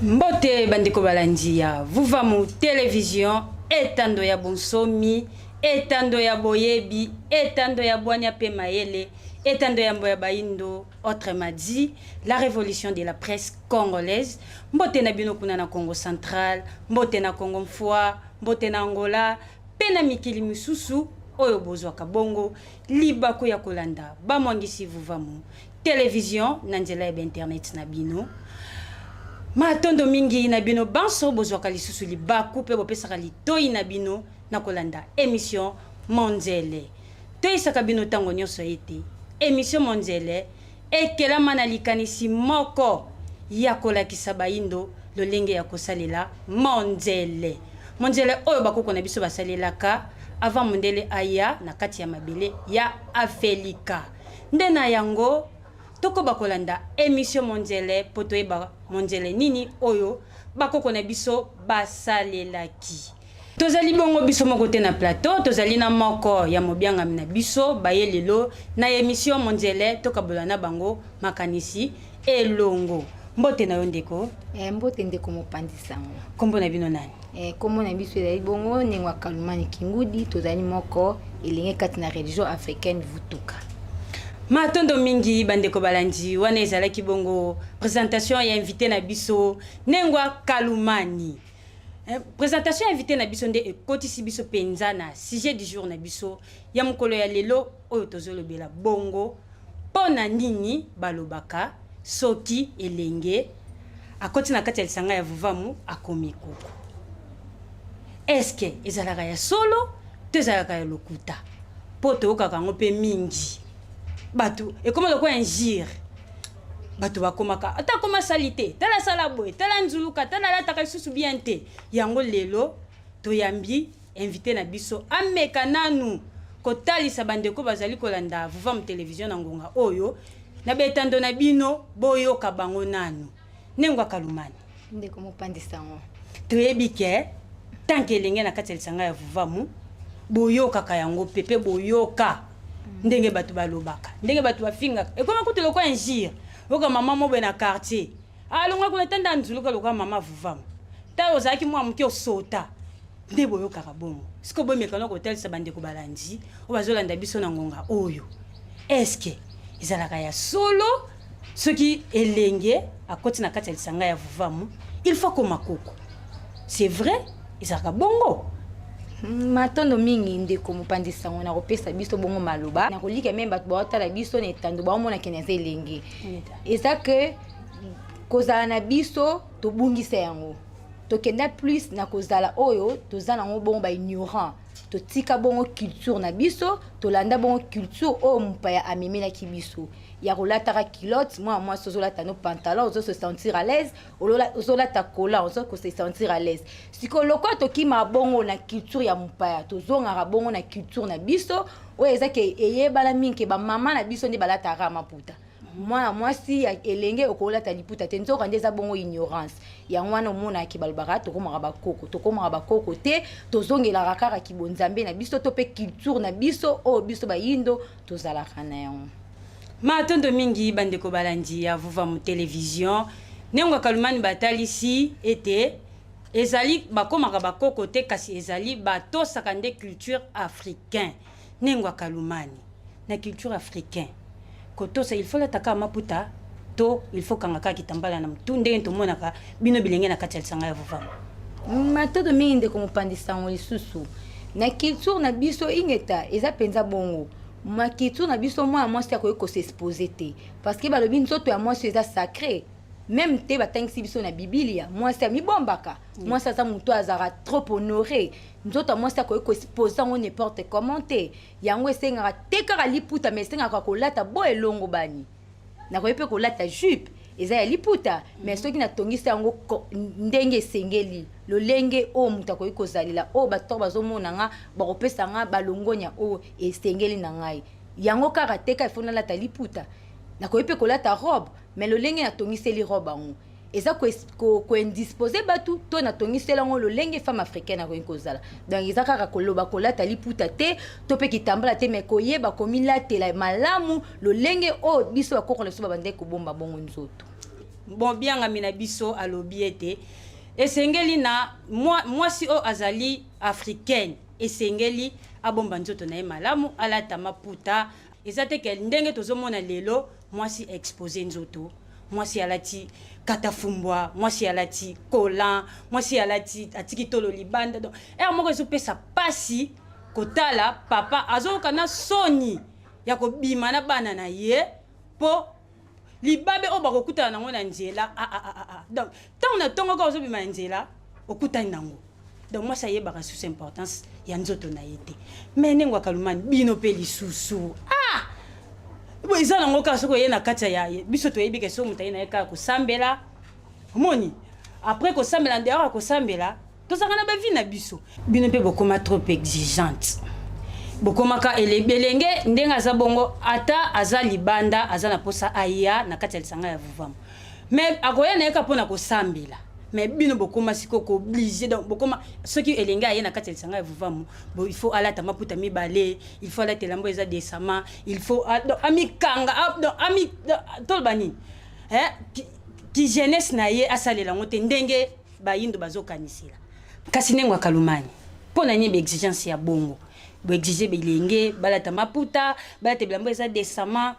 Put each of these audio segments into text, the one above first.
Mbote bandeko balandi ya Vuvamu Television, etando ya bonsomi, etando ya boyebi, etando ya bwania pe mayele, etando ya mbo ya bayindo, autrement dit la révolution de la presse congolaise. Mbote na bino kuna na Congo central, mbote na Congo mfua, mbote na Angola pe na mikili misusu oyo bozwaka bongo libaku ya kolanda bamwangisi Vuvamu Television na nzela ya ba internet na bino. Matondo mingi na bino banso bozwaka lisusu libaku pe bopesaka litoyi na bino na kolanda emission Monzele. Toyesaka bino tango nionso ete emission Monzele ekelama na likanisi moko ya kolakisa bayindo lolenge ya kosalela monzele. Monzele oyo bakoko na biso basalelaka avant mondele aya na kati ya mabele ya Afelika. Nde na yango, tokoba kolanda emission Monzele mpo toyeba monzele nini oyo bakoko na biso basalelaki. Tozali bongo biso moko te na plateau, tozali na moko ya mobiangami na biso baye lelo na emission Monzele tokabola na bango makanisi elongo. Mbote na yo ndeko. Eh, mbote ndeko mopanzi sango. Kombo na bino nani? Eh, kombo na biso ezali bongo Nengwa Kalumani Kingudi, tozali moko elenge kati na religion africaine Vutuka. Matondo mingi bandeko balandi, wana ezalaki bongo presentation ya invité na biso Nengwa Kalumani. Eh, presentation ya invité na biso nde ekotisi biso penza na sujet du jour na biso ya mokolo ya lelo oyo tozolobela bongo Mpo na nini balobaka soki elenge akoti na kati ya lisanga ya Vuvamu akomi koko? Est-ce que ezalaka ya solo to ezalaka ya lokuta? Mpo toyokaka yango mpe mingi, bato ekoma lokola injure, bato bakomaka ata akoma sali te, tala asala boye, tala nzuluka, tala alataka lisusu bien te. Yango lelo toyambi Invite na biso ameka nanu kotalisa ba ndeko bazali kolanda Vuvamu Television na ngonga oyo na betando na bino boyoka bango nanu. Nengwa Kalumani. Ndeko mopanzi sango. Toyebi ke tant que elenge na kati ya lisanga ya Vuvamu boyokaka yango pe pe boyoka ndenge bato balobaka, ndenge bato bafingaka, ekoma kutu lokola injure. Oyoka mama mobe na quartier alongwa kuna tanda nzuluka lokola mama Vuvamu, ta ozalaki mwa moke osota nde boyokaka bongo. Sikoyo bomeka na kotalisa bandeko balandi oyo bazolanda biso na ngonga oyo, eske ezalaka ya solo soki elenge akoti na kati ya lisanga ya Vuvamu il faut akoma koko? C'est vrai, ezalaka bongo? Matondo mingi ndeko mopanzi sango na kopesa biso bongo maloba na kolika meme bato baotala biso na etando baomona kene eza elenge eza ke kozala na biso tobungisa yango, tokenda plus na kozala oyo toza nango bongo ba ignorant, totika bongo culture na biso, tolanda bongo culture oyo mopaya amemelaki biso ya kolataka culotte. Mwana mwasi ozolata no pantalon, ozo se sentir à l'aise, ozolata collant, ozo ko se sentir à l'aise. Sikoyo lokola tokima bongo na culture ya mopaya, tozongaka bongo na culture na biso oyo eza ke eyebana mingi ke bamama na biso nde balataka maputa. Mwana mwasi ya elenge okolata liputa te, nzoka nde eza bongo ignorance. Yango wana omonaki balobaka tokomaka bakoko, tokomaka bakoko te, tozongelaka kaka kibonzambe na biso to mpe culture na biso oyo biso bayindo tozalaka na yango. Matondo mingi bandeko balandi ya Vuvamu Television. Nengwa Kalumani batalisi ete ezali bakomaka bakoko te, kasi ezali batosaka nde culture africain. Nengwa Kalumani, na culture africain kotosa il faut lata kaka maputa to il faut kanga kaka kitambala na mutu ndenge tomonaka bino bilenge na kati ya lisanga ya Vuvamu? Matondo mingi ndeko mopanzi sango. Lisusu na culture na biso ingeta eza mpenza bongo. Ma culture na biso, mwana mwasi akoki kos'exposer te, parce que balobi nzoto ya mwasi eza sacré. Même te batangisi biso na Bibilia, mwasi amibombaka, mwasi aza moto azalaka trop honoré. Nzoto ya mwasi akoki koexposer yango n'importe comment te. Yango esengaka te kaka liputa, mais esengaka kolata bo elongo bani. Nakoki mpe kolata jupe eza ya liputa, mais soki natongisi yango ndenge esengeli, lolenge oyo moto akoki kozalela, oyo bato bazomona nga bakopesa nga balongonya oyo esengeli na ngai. Yango kaka te ka ifo nalata liputa, nakoki mpe kolata robe, mais lolenge natongiseli robe yango. Eza koindisposer bato to natongisela yango lolenge femme africaine akoki kozala. Donc eza kaka koloba kolata liputa te to mpe kitambala te, mais koyeba komilatela malamu lolenge oyo biso bakoko na biso babandaki kobomba bongo nzoto. Bon, biangami na biso alobi ete esengeli na mwasi oyo azali africaine, esengeli abomba nzoto na ye malamu, alata maputa. Eza te ke ndenge tozomona lelo, mwasi expose nzoto, mwasi alati katafumbwa, mwasi alati collant, mwasi alati atiki tolo libanda. Donc heure moko ezopesa pasi kotala papa azoyoka na soni ya kobima na bana na ye mpo libabe oyo bakokutana nango na nzela. Ah, ah, ah, ah. Donc ntango na ntongo kaka ozobima na nzela, okutani nango. Donc mwasi ayebaka susu importance ya nzoto na ye te. Mais ndenge wakalumani bino mpe lisusu, ah, bo eza nango kaka soki oye na kati ya biso, toyebi ke soki moto aye na ye kaka kosambela, omoni, après kosambela, dehors ya kosambela, tozalaka na bavie na biso. Bino mpe bokóma trop exigeante, bokomaka elenge ndenge aza bongo, ata aza libanda, aza na mposa aya na kati ya lisanga ya Vuvamu, mais akoya na ye kaka mpona kosambela. Mais bino bokóma sikoyo koobliger. Donc bokóma, soki elenge aye na kati ya lisanga ya Vuvamu, bo il faut alata maputa mibale, il faut alata elamba eza décemment, il faut donc amikanga, donc ami toloba nini, eh, ki jeunesse na ye asalela yango te ndenge bayindo bazokanisela. Kasi ndenge wakalumani, mpo na nini baexigence ya bongo? Boexiger bilenge balata maputa, balata bilamba eza décemment,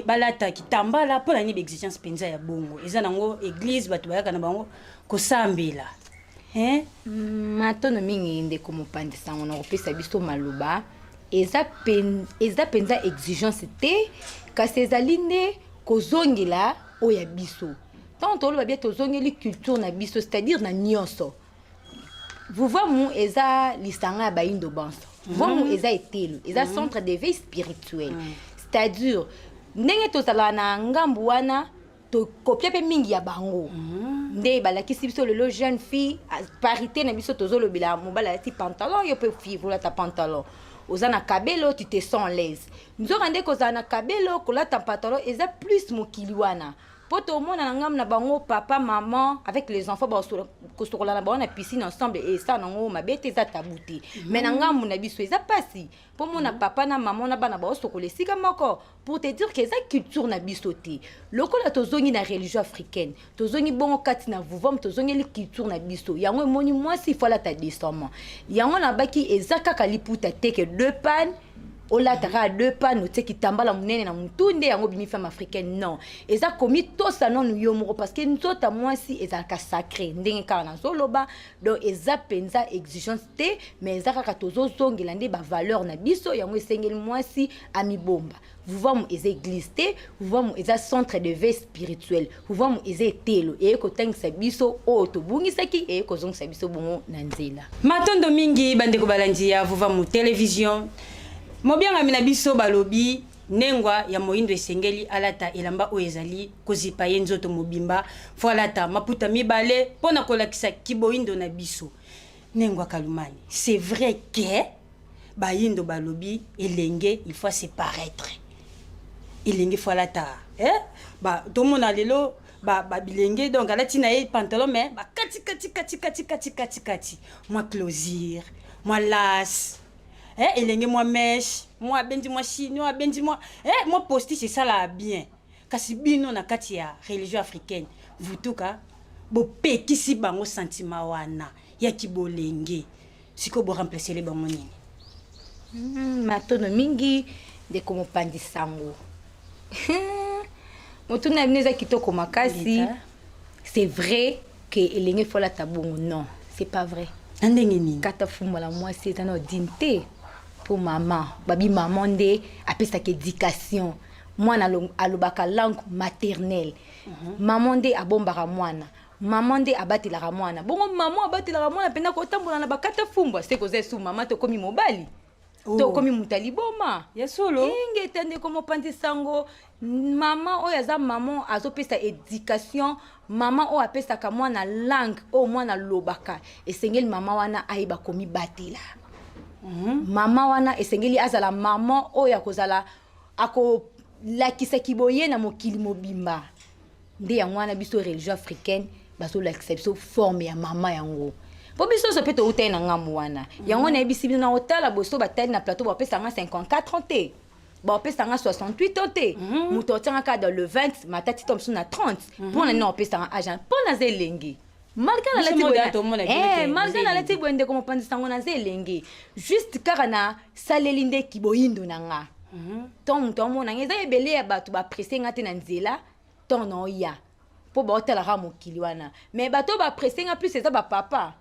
balata kitambala. Mpo na nini baexigence mpenza ya bongo? Eza nango église, bato bayaka na bango kosambela, hein? Matono mingi, ndeko mopanzi sango, na kopesa biso maloba. Eza mpenza exigence te, kasi ezali nde kozongela oyo ya biso. Ntango toloba bia tozongeli culture na biso, c'est-à-dire na nyonso. Vuvamu eza lisanga ya bayindo banso. Vuvamu eza etelo, eza centre d'éveil spirituel, c'est-à-dire ndenge tozalaka na ngambu wana, tokopia mpe mingi ya bango nde balakisi biso lelo. Jeune fille, parité na biso tozolobela, mobali alati pantalon, yo mpe fille olata pantalon, oza na kabelo, tu te sens à l'aise. Nzoka nde kozala na kabelo, kolata pantalon eza plus mokili wana, mpo tomona na ngambu na bango, papa, maman avec les enfants kosokola na bango na piscine ensemble, esala nango mabe te, eza tabu te. Mais na ngambu na biso eza mpasi mpo mona papa na mama na bana baosokola esika moko, pour te dire que eza culture na biso te. Lokola tozongi na religion africaine, tozongi bongo kati na Vuvamu, tozongeli culture na biso. Yango emoni mwasi ifo alata décemment. Yango nabaki eza kaka liputa te ke deux pagnes, olata kaka deux pagnes, otie kitambala monene na motu nde yango obimi femme africaine. Non, eza komitosa nanu yo moko, parce que nzoto ya mwasi ezalaka sacré, ndenge kaka nazoloba. Donc eza mpenza exigence te, mais eza kaka tozozongela nde bavaleur na biso. Yango esengeli mwasi amibomba. Vuvamu eza église te, Vuvamu eza centre de vie spirituel. Vuvamu eza etelo eye kotangisa biso oyo tobungisaki, eye kozongisa biso bongo na nzela. Matondo mingi, bandeko balandi ya Vuvamu Télévision. Mobiangami na biso balobi nengwa ya moyindo esengeli alata elamba oyo ezali kozipa ye nzoto mobimba, fo alata maputa mibale mpo na kolakisa kiboyindo na biso. Nengwa Kalumani, c'est vrai ke bayindo balobi elenge il faut se paraître, elenge fo alata, eh? Ba tomona lelo ba bilenge, donc alati na ye pantalon, mais bakati kati kati kati kati kati kati, mwa closure, mwa lace, eh, elenge mwa mèche, mwa abendi mwa chignon, abendi mwa, eh, mwa postiche, esalaka bien. Kasi bino na kati ya religion africaine vutuka, bopekisi bango sentiment wana ya kibolenge. Sikoyo boremplacele bango nini? Matono mingi, ndeko mopanzi sango. Motuna na bino eza kitoko makasi. Leta. C'est vrai ke elenge fo alata bongo? Non, c'est pas vrai. Na ndenge nini? Kata fumbola mwasi eza na odine te, mpo mama babi, mama nde apesaka éducation mwana, alobaka langue maternelle. Mama nde abombaka mwana, mama nde abatelaka mwana. Bongo mama abatelaka mwana mpenza, kotambola na bakata fumbwa se koza esu mama, tokomi mobali. Oh. Tokomi moto ya liboma. Ya solo? Ingeta, ndeko mopanzi sango. Mama oyo aza mama azopesa éducation, mama oyo apesaka mwana langue oyo mwana alobaka, esengeli mama wana ayeba komibatela. Mama wana esengeli azala mama oyo akozala akolakisaki boye na mokili mobimba. Nde yango wana biso religion africaine bazolakisa biso forme ya mama yango, mpo biso nyonso mpe toutaki na ngambo wana. Yango nayebisi bino, na kotala boso batali na plateau, bapesa nga 54 ans te, bapesa nga 68 ans te. Moto otianga kaka dans le 20, matati to mosusu na 30. Mpo na nini opesa nga age? Mpo naza elenge. Malgré Biso nalati mo boye da tomona bino ke malgré boza nalati elenge. boye, ndeko mopanzi sango, naza elenge, juste kaka na saleli nde kiboyindo na nga. Ntongo moto amona nga, eza ebele ya bato baapprécier nga te na nzela ntongo na oya, mpo baotalaka mokili wana. Mais bato oyo baapprécier nga plus eza bapapa,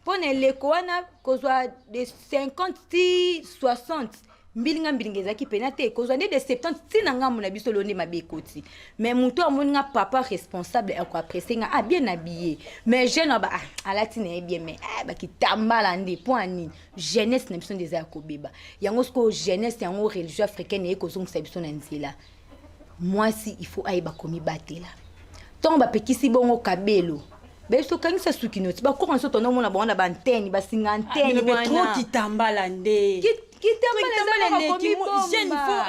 mpo na eleko wana kozwa de 50 ti 60, mbilinga mbilinga ezalaki pena te. Kozwa nde de 70 ti na ngambo na biso, lelo nde mabe ekoti. Mais moto amoni nga papa responsable, akoapprécier nga, ah, bien habillé. Mais jeune aba, ah, alati na ye bien, mais ah, bakitambala nde mpo ya nini? Jeunesse na biso nde eza ya kobeba. Yango sikoyo jeunesse yango, religion africaine eye kozongisa biso na nzela. Mwasi, il faut ayeba komibatela. Ntongo bapekisi bongo kabelo, bayebi okangisa suki noti bakoko nyonso, tonomona bango na bantene, basinga antene. Bino mpe trop wana kitambala nde. Kitambala Kitambala eza eleki. Jeune faut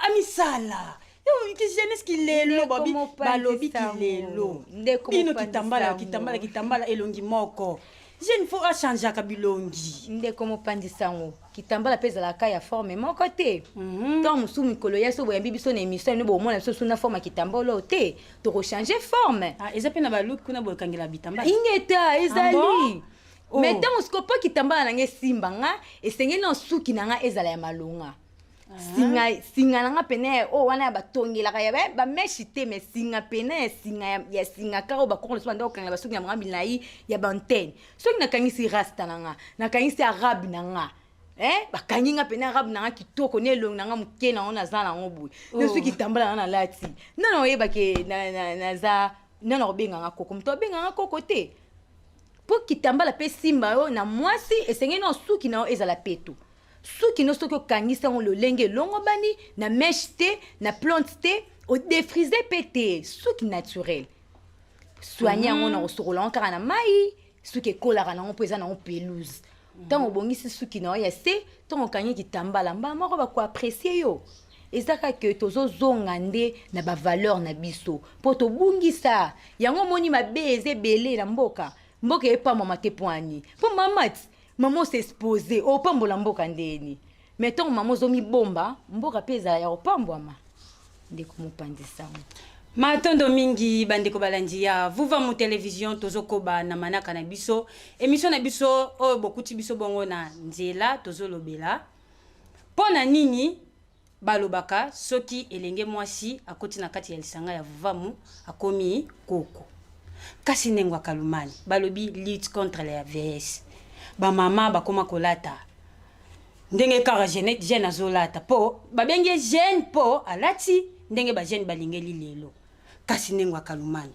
amisala. Yo, ki jeunesse kilelo. Ndeko Babi mopanzi balobi sango. kilelo. Ndeko Bino mopanzi kitambala, sango. kitambala, kitambala, elongi moko. Jeune faut achangeaka bilongi. Ndeko mopanzi sango, kitambala mpe ezalaka ya forme moko te. Ntango mosusu mikolo ya so boyambi biso na émission ino, bomona biso su na forme ya kitambala oyo te, tokochange forme. Ah, eza mpe na baluki kuna boyokangela bitambala. Ingeta, ezali. Ah bon? Oh. Mais ntango siko mpo kitambala na nga esimba nga, esengeli na suki na nga ezala ya malonga. Singa, singa na nga pene oyo wana ya batongelaka ya bamèches te, mais singa pene ya singa ya singa kaka oyo bakoko so banda kokangela basuki na bango bilai ya bantene. Soki nakangisi rasta na nga, nakangisi arabe na nga, bakangi nga pene arabe na nga kitoko na elongi na nga moke nango naza nango boye. Oh. Ne soki kitambala na nga nalati, nana oyebake naza nana kobenganga koko, moto abenganga koko te. Mpo kitambala mpe simba yo na mwasi, esengeli na suki na yo ezala peto. Suki no, soki okangisi yango lolenge elongobani, na mèche te, na plante te, odéfriser mpe te, suki naturel, soigne yango na kosokola yango kaka na mai. Suki ekolaka nango mpo eza nango pelouse. Ntango obongisi suki na yo ya se, ntango okangi kitambala, mbala moko bakoapprécier yo. Eza kaka ke tozozonga nde na bavaleur na biso, mpo tobungisa yango. Omoni mabe eza ebele na mboka. Mboka epambwama te mpo ani? Mpo mama ti mama os'expose, opambola mboka ndeni? Mais ntango mama ozomibomba, mboka mpe ezala ya kopambwama, ndeko mopanzi sango. Matondo mingi, bandeko balandi ya Vuvamu Télévision. Tozokoba na manaka na biso, émission na biso oyo bokuti biso bongo na nzela. Tozolobela mpo na nini balobaka soki elenge mwasi akoti na kati ya lisanga ya Vuvamu, akomi koko. Kasi ndenge ya Kalumani balobi lutte contre la vieillesse, bamama bakoma kolata ndenge kaka jeune azolata, mpo babengi ye jeune mpo alati ndenge bajeune balingeli lelo. Kasi ndenge ya Kalumani,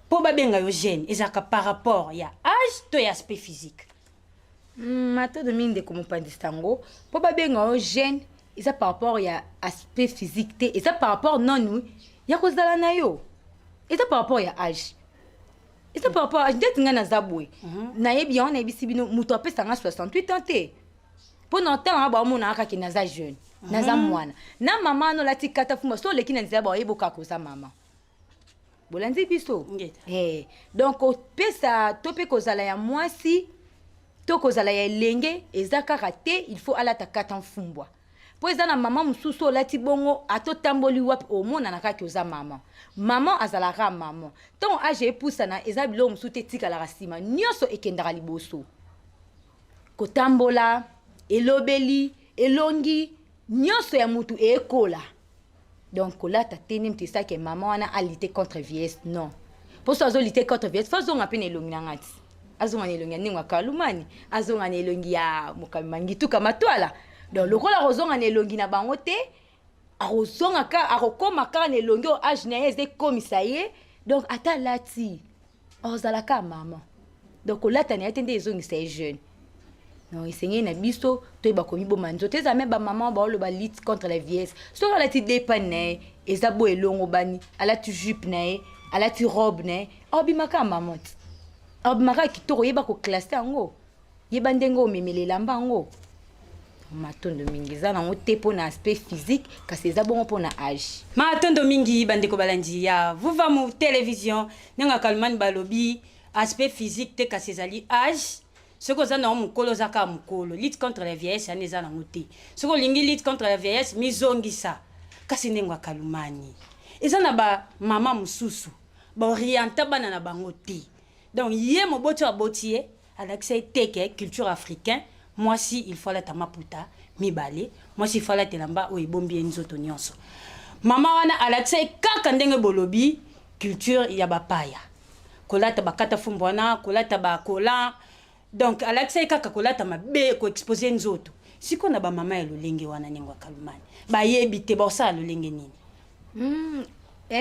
mpo babenga yo jeune, ezalaka par rapport ya âge to ya aspect physique? Matondo mingi, ndeko mopanzi sango. Mpo babenga yo jeune, eza par rapport ya aspect physique te, eza par rapport nanu ya kozala na yo, eza par rapport ya âge, eza par rapport ndeti ngai naza boye. Nayebi yango, nayebisi bino, moto apesa nga 68 ans te, mpo na ntango nga baomonaka kaka naza jeune, naza mwana na mama wana olati kata fumba. So oleki na nzela, baoyeba kaka oza mama. Bolandi biso? Ngeta. Donc kopesa to mpe kozala ya mwasi to kozala ya elenge eza kaka te il faut alata kata mfumbwa. Mpo eza na mama mosusu olati bongo, ata otamboli wapi, omonana kaka oza mama. Mama azalaka mama. Ntango âge epusana, eza biloko mosusu te etikalaka nsima, nyonso ekendaka liboso. Kotambola, elobeli, elongi nyonso ya mutu eyekola. Donc kolata te nde moto esaki mama wana alutte contre vieillesse, non. Mpo so azolutte contre vieillesse, faut azonga mpe na elongi na nga ti azonga na elongi ya ndenge ya Kalumani, azonga na elongi ya mokambi Mangituka Matwala. Donc lokola akozonga na elongi na bango te, akozonga ka akokóma kaka na elongi oyo âge na ye eza ekomisa ye. Donc ata alati, azala kaka mama. Donc kolata na ye te nde ezongisa ye jeune, non. Esengeli na biso toyeba komiboma nzoto. Eza me bamama baoloba lutte contre la vieillesse, soki alati depane na ye eza bo elongo bani, alati jupe na ye, alati robe na ye, aobimaka mama ti aobimaka kitoko. Yeba koclasser yango, yeba ndenge omemela elamba yango. Matondo mingi. Eza nango te mpo na aspect physique, kasi eza bongo mpo na age. Matondo mingi, bandeko balandi ya Vuvamu Télévision. Ndenge Kalumani balobi, aspect physique te, kasi ezali age. Soki oza nango mokolo, oza kaka mokolo. Lutte contre la vieillesse yani eza nango te. Soki olingi lutte contre la vieillesse, mizongisa. Kasi ndenge ya Kalumani, eza na bamama mosusu baorienta bana na bango te. Donc ye moboti oyo aboti ye, alakisa ye te ke culture africain, mwasi il faut alata maputa mibale, mwasi il faut alata elamba oyo ebombi ye nzoto nyonso. Mama wana alakisa ye kaka ndenge bolobi, culture ya bapaya, kolata bakata fumbu wana, kolata bakolan. Donc alakisa ye kaka kolata mabe, koexposer nzoto. Sikoyo na bamama ya lolenge wana, ndenge ya Kalumani, bayebi te, baosala lolenge nini?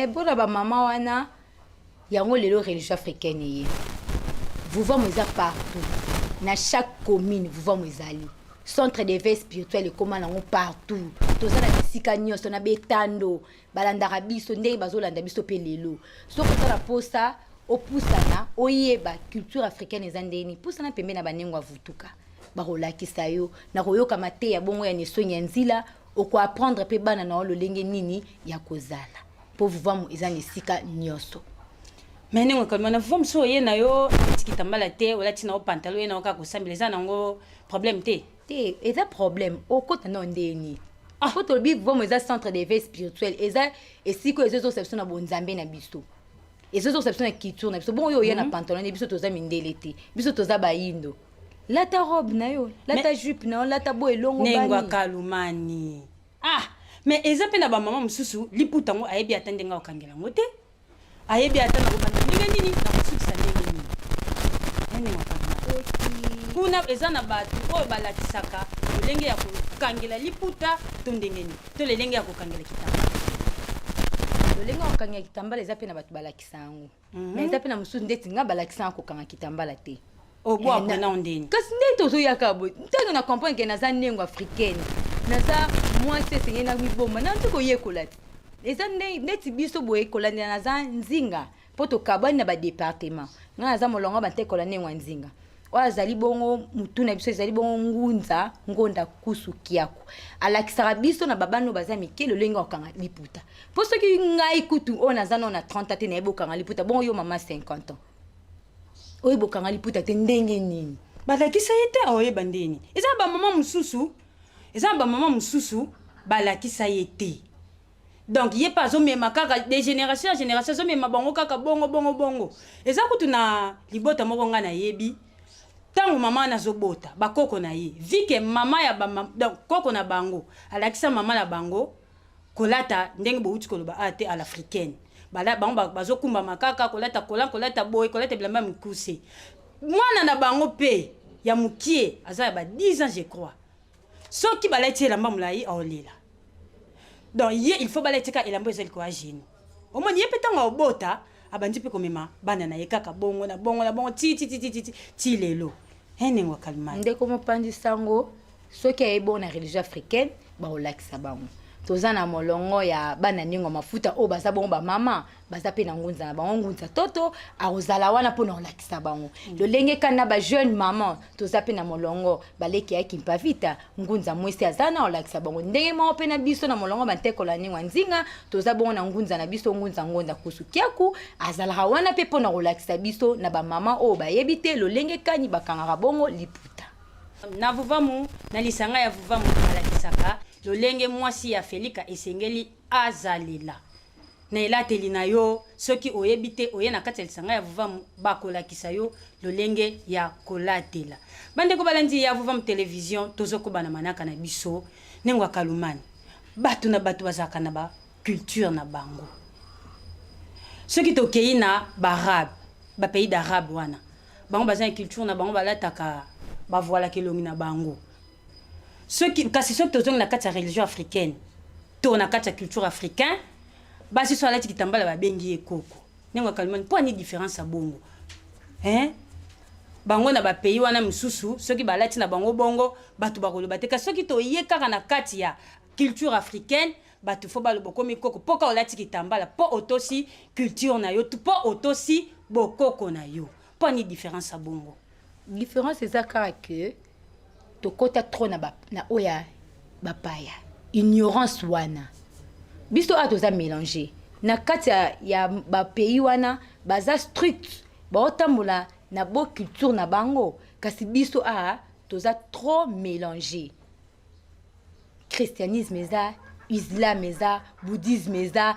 Mpona bamama wana, yango lelo religion africaine ye, Vuvamu eza partout, na chaque commune Vuvamu ezali. Centre d'éveil spirituel ekóma nango partout. Toza na bisika nyonso na betando, balandaka biso ndenge bazolanda biso mpe lelo. Soki oza na posa opusana, oyeba culture africaine eza ndeni, pusana pembe na banengo ya vutuka, bakolakisa yo na koyoka mateya bongo ya nesongi ya nzila. Okoapprendre mpe bana na yo lolenge nini ya kozala, mpo Vuvamu eza na esika nyonso. Mais ndenge Kalumani, Vuvamu, so oye na yo olati kitambala te, olati na yo pantalon, oye na yo kaka kosambela, eza nango problème te? Te, eza problème. Okota nao ndeni? Ah. Po tolobi Vuvamu eza centre d'éveil spirituel, eza esika oyo ezozongisa biso na bonzambe na biso, ezozongisa biso na culture na biso. Bongo oyo oya na pantalon nde, biso toza mindele te, biso toza bayindo. Lata robe na yo, lata jupe na yo, lata bo elongo. Ndenge ya Kalumani, ah, mais eza mpe na bamama mosusu, liputa yango ayebi ata ndenge akokangela yango te, ayebi ata na kobanda ndenge nini, na kosukisa ndenge nini. Ya ndenge ya Kalumani, kuna eza na bato oyo balakisaka lolenge ya kokangela liputa to ndenge nini, to lolenge ya kokangela kitambala? Lolenge ya kokangela kitambala, eza mpe na bato balakisa yango. Mais eza mpe na mosusu, ndeti nga, balakisanga kokanga kitambala te. Obwa mpena ndeni? Kasi nde tozoyaka boye, ntango na comprendre ke naza ndengo africaine, naza mwasi, esengeli na mibomba na nti koyekola te. Eza ndeti biso boye kolandela, naza nzinga mpo tokabwani na badepartement. Ngai naza molongo bantekola ndengo ya nzinga. Oyo azali bongo mutu na biso ezali bongo ngunza Ngonda Kusu Kiaku. Alakisaka biso na babana oyo baza mike lolenge ya kokanga liputa. Mpo soki ngai kutu oyo naza nao na 30 te nayebi okanga liputa, bongo yo mama 50 ans oyo bokanga liputa te, ndenge nini? Balakisa ye te, aoyeba ndeni? Eza na bamama mosusu, eza na bamama mosusu balakisa ye te. Donc ye mpe azomema kaka de génération ya génération, azomema bango kaka bongo bongo bongo. Eza kutu na libota moko ngai nayebi, ntango mama wana azobota, bakoko na ye vike mama ya bama, donc koko na bango alakisa mama na bango kolata ndenge bowuti koloba a te, à l'africaine. Bango bazokumbama kaka kolata kola, kolata boye, kolata bilamba ya mikuse. Mwana na bango mpe ya mokie, aza ya ba 10 ans je crois, soki balati elamba molai, aolela. Donc ye il faut balati kaka elamba eza likolo ya genou. Omoni, ye mpe ntango aobota, abandi mpe komema bana na ye kaka bongo na bongo na bongo, ti ti ti ti ti ti lelo. Enengo Kalumani. Ndeko mopanzi sango, soki ayebi bongo na religion africaine, bakolakisa bango. Toza na molongo ya bana ndenge mafuta oyo baza bongo bamama, baza mpe na ngunza na bango, ngunza toto akozala wana mpona kolakisa bango lolenge kani. Na bajeune mama, toza mpe na molongo baleki ya Kimpavita, ngunza mwesi aza na kolakisa bango ndenge moko. Mpe na biso na molongo bantekola ndenge ya nzinga, toza bongo na ngunza na biso, ngunza Ngonda Kusu Kiaku, azalaka wana mpe mpona kolakisa biso na bamama oyo bayebi te lolenge kani bakangaka bongo liputa. Na Vuvamu, na lisanga ya Vuvamu, balakisaka lolenge mwasi ya Felika esengeli azalela na elateli na yo. Soki oyebi te, oye na kati ya lisanga ya Vuvamu, bakolakisa yo lolenge ya kolatela. Bandeko balandi ya Vuvamu Télévision, tozokoba na manaka na biso. Ndenge ya Kalumani, bato na bato bazalaka na baculture na bango. Soki tokei na baarabe, bapays d'arabe wana, bango baza na culture na bango, balataka, bavoilaka elongi na bango. Soki kasi, soki tozongi na kati ya religion africaine to na kati ya culture africain, basi so alati kitambala, babengi ye koko. Ndenge ya Kalumani, mpo ani différence ya bongo, hein? Bango na bapays wana mosusu, soki balati na bango bongo, bato bakoloba te. Kasi soki toye kaka na kati ya culture africaine, bato fo baloba okomi koko mpo ka olati kitambala, mpo otosi culture na yo, mpo otosi bokoko na yo. Mpo ani différence ya bongo? Différence eza kaka ke Tokɔta trop na oyo ya bapaya, ignorance wana. Biso awa toza mélange na kati ya bapays wana, baza strict, baotambola na bo culture na bango, kasi biso awa toza trop mélange. Christianisme eza, islam eza, bouddhisme eza,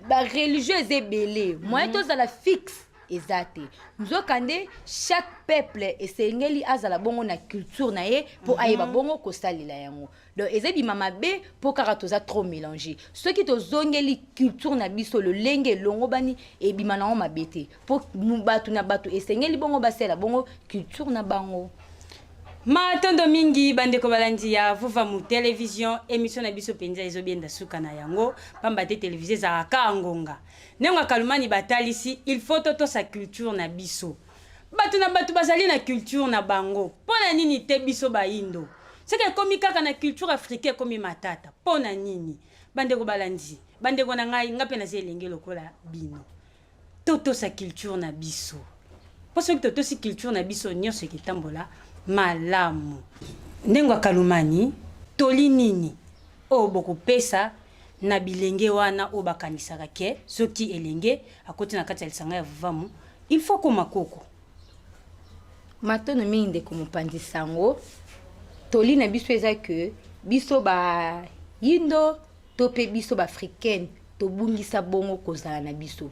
bareligion eza ebele. Moyen tozala fixe eza te. Nzokande chaque peuple esengeli azala bongo na culture na ye mpo ayeba bongo kosalela yango. Donc eza ebima mabe mpo kaka toza trop mélange. Soki tozongeli culture na biso lolenge elongo bani, ebima nango mabe te, mpo bato na bato esengeli bongo basala bongo culture na bango. Matondo mingi, bandeko balandi ya Vuvamu Télévision. Émission na biso mpenza ezobienda suka na yango, pamba te télévision ezalaka kaka ngonga. Ndenge akalumani batalisi, il faut totosa culture na biso. Bato na bato bazali na culture na bango. Mpo na nini te biso bayindo, soki ekomi kaka na culture africain, ekomi matata? Mpo na nini? Bandeko balandi, bandeko na ngai, nga mpe naza elenge lokola bino. Totosa culture na biso, mpo soki totosi culture na biso, nyonso eketambola malamu. Ndenge akalumani, toli nini oyo bokopesa na bilenge wana oyo bakanisaka ke soki elenge akoti na kati ya lisanga ya Vuvamu, il faut koma koko? Matono mingi, ndeko mopanzi sango. Toli na biso eza ke biso bayindo to mpe biso baafricaine, tobungisa bongo kozala na biso,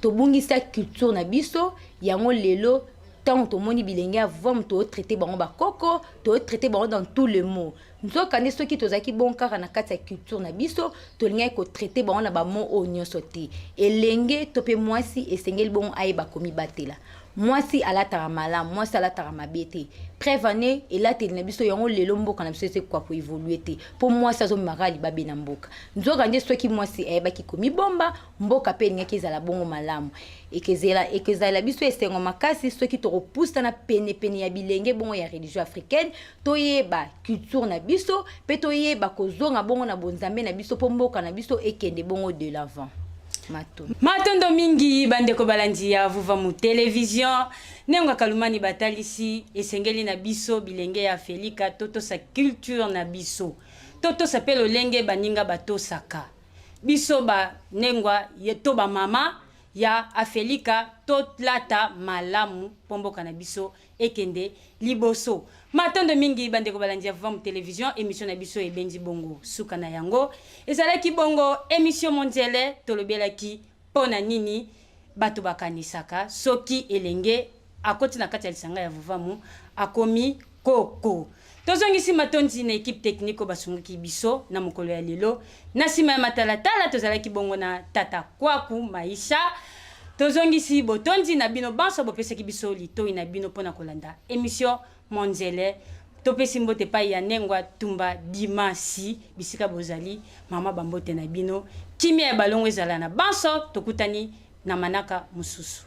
tobungisa culture na biso. Yango lelo ntango tomoni bilenge ya Vuvamu, totraite bango bakoko, totraite bango dans tout le mot. Nzokande soki tozalaki bon kaka na kati ya culture na biso, tolingaki kotraite bango na bamo oyo nyonso te. Elenge to mpe mwasi esengeli bongo ayeba komibatela. Mwasi alataka malamu, mwasi alataka mabe te. Preuve ane elateli na biso yango lelo mboka na biso esekwa koévolue te, mpo mwasi azomemaka libabe na mboka. Nzoka nde soki mwasi ayebaki komibomba, mboka mpe elingaki ezala bongo malamu. Ekezala biso esengo makasi soki tokopusana penepene ya bilenge bongo ya religion africaine, toyeba culture na biso mpe toyeba kozonga bongo na bonzambe na biso, mpo mboka na biso ekende bongo de l'avant. Matondo. Matondo mingi, bandeko balandi ya Vuvamu Télévision. Ndenge akalumani batalisi, esengeli na biso bilenge ya Afelika totosa culture na biso, totosa mpe lolenge baninga batosaka biso. Banengwa to bamama ya Afelika, tolata malamu mpo mboka na biso ekende liboso. Matondo mingi, bandeko balandi ya Vuvamu Télévision. Émission na biso ebendi bongo suka na yango. Ezalaki bongo émission Mondiele. Tolobelaki mpo na nini bato bakanisaka soki elenge akoti na kati ya lisanga ya Vuvamu, akomi koko. Tozongisi matondi na équipe technique oyo basungaki biso na mokolo ya lelo. Na nsima ya matalatala, tozalaki bongo na tata Kwaku Maisha. Tozongisi botondi na bino banso bopesaki biso litoi na bino mpona kolanda émission Monzele. Topesi mbote epai ya Nengwa Tumba Dimasi, bisika bozali. Mama, bambote na bino. Kimia ya balongo ezala na banso. Tokutani na manaka mosusu.